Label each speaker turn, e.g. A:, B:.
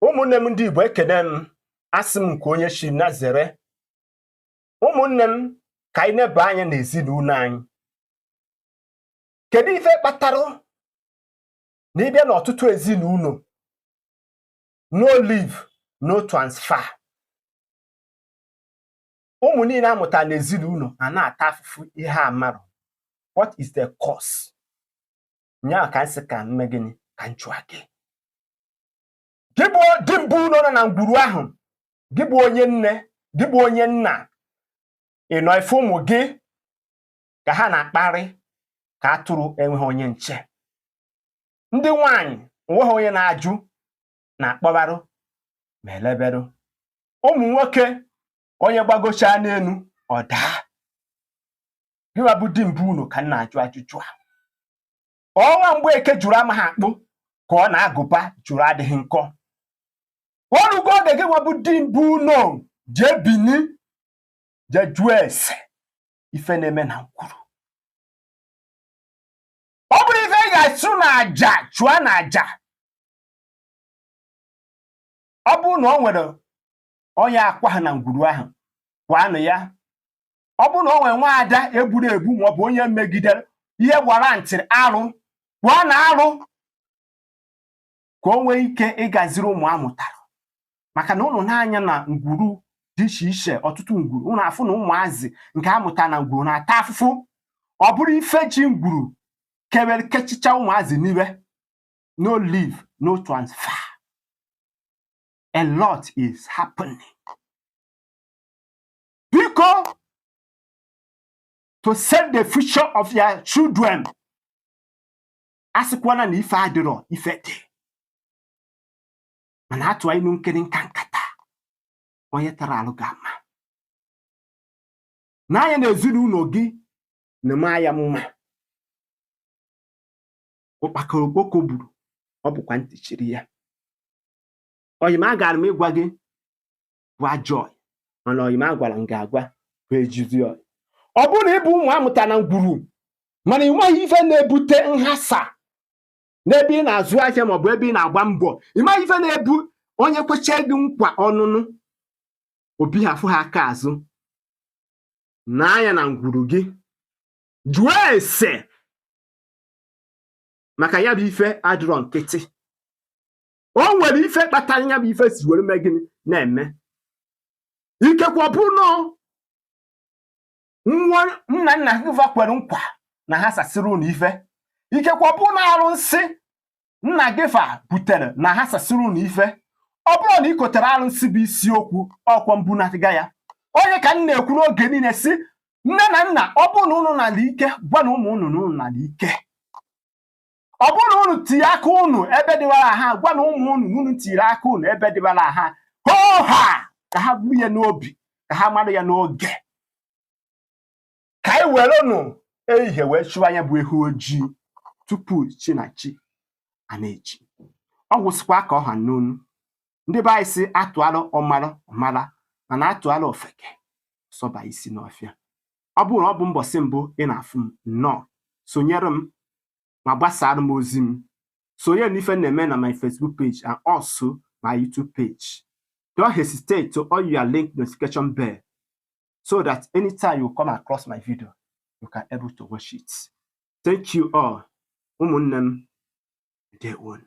A: Ụmụnne m ndị Igbo, ekene m. Asị m nke onye chi na zere. Ụmụnne m, ka anyị neba anya n'ezinụlọ anyị. Kedu ife kpatara na ịbịa n'ọtụtụ ezinụlọ, no leave, no transfer? Ụmụ niile amụtara n'ezinụlọ a na-ata afụfụ ihe amarụ. What is the cause? Nya ka nsị ka mme gịnị ka m jụọ gị. Gị bụ di mbụ ụlọ nọ na ngwuru ahụ, gị bụ onye nne, gị bụ onye nna, ị nọ ife ụmụ gị ka ha na-akparị ka atụrụ enweghị onye nche. Ndị nwanyị onweghị onye na-ajụ na-akpọbarụ ma eleberụ. Ụmụ nwoke, onye gbagochaa n'elu ọ daa. Gịwa bụ di mbụ unu ka m na-ajụ ajụjụ a. Ọnwa mgbe eke jụrụ amaghị akpụ ka ọ na-agụba jụrụ adịghị nkọ. Orugo oge gị nwa bụ di mbụ unu jee bini, jee jụọ ese ife na-eme na nkwuru. Ọ bụrụ ife ị ga-achụ na aja, chụọ na aja. Ọ bụrụ na ọ nwere onye akwa ha na ngwuru ahụ, kwanụ ya. Ọ bụrụ na o nwere nwaada egburu egbu maọbụ onye megidere ihe gbara ntịrị arụ, kwụọ na arụ ka o nwee ike ịgaziri ụmụ amụtara. Maka na ụnụ na-anya na ngwuru dị iche iche, ọtụtụ ngwuru, ụnụ afụ na ụmụazị nke amụta na ngwuru na-ata afụfụ. Ọ bụrụ ife ji ngwuru kewere kechicha ụmụazị n'iwe, no leave, no transfer. A lot is happening. Biko, to save the future of your children, asịkwana na ife adịrọ, ife dị. Mana atụa inu nkiri nka nkata, onye tara alụ ga-ama n'anya na ezinụlọ gị na-eme ya mma. Ụkpakọrọ okpoko gburu, ọ bụkwa ntị chiri ya. Oyim agara m ịgwa gị bụ ajọ ọyị, mana oyim agwara m ga-agwa bụ ejizi ọyị. Ọ bụrụ na ị bụ ụmụ amụta na ngwuru, mana ị nweghị ife na-ebute nhasa n'ebe ị na-azụ ahịa maọbụ ebe ị na-agba mbọ, ị maghị ife na-ebu onye kwecha gị nkwa ọnụnụ obi ha afụ ha aka azụ n'anya na ngwuru gị, jụọ ese maka ya bụ ife adịrọ nkịtị. O nwere ife kpatara ya bụ ife si were mee gịnị na-eme. Ikekwe ọ bụ nọọ nwa nna nna gị va kwere nkwa na ha sasịrị unu ife. Ikekwe ọ bụ na arụnsị nna gị fa butere na ha sasịrị unu ife. Ọ bụrụ na ị kotere arụnsị bụ isiokwu ọkwọ mbunatịga ya. Onye ka m na-ekwu n'oge niile si nne na nna, ọ bụrụ na unu nala ike, gwa na ụmụ unu na unu nala ike. Ọ bụrụ na unu tinye aka unu ebe dịwara ha, gwa na ụmụ unu na unu tinyere aka unu ebe dịwara ha hoo ha, ka ha buru ya n'obi, ka ha mara ya n'oge. Ka anyị were nụ ehihie wee chụwa anya bụ ehu ojii tupu chi na chi a na-eji. Ọ gwụsịkwa ka ọha n'onu. Ndị be anyị si atụalụ ọmara ọmara, mana atụalụ ofeke sọba isi n'ọfịa. Ọ bụrụ na ọ bụ mbọsị mbụ ị na-afụ m, nnọọ, sonyere m ma gbasara m ozi m. Sonye n'ife na-eme na my Facebook page and also my YouTube page. Don't hesitate to on your link notification bell so that anytime you come across my video, you can able to watch it. Thank you all. Ụmụnne m, ndewonu.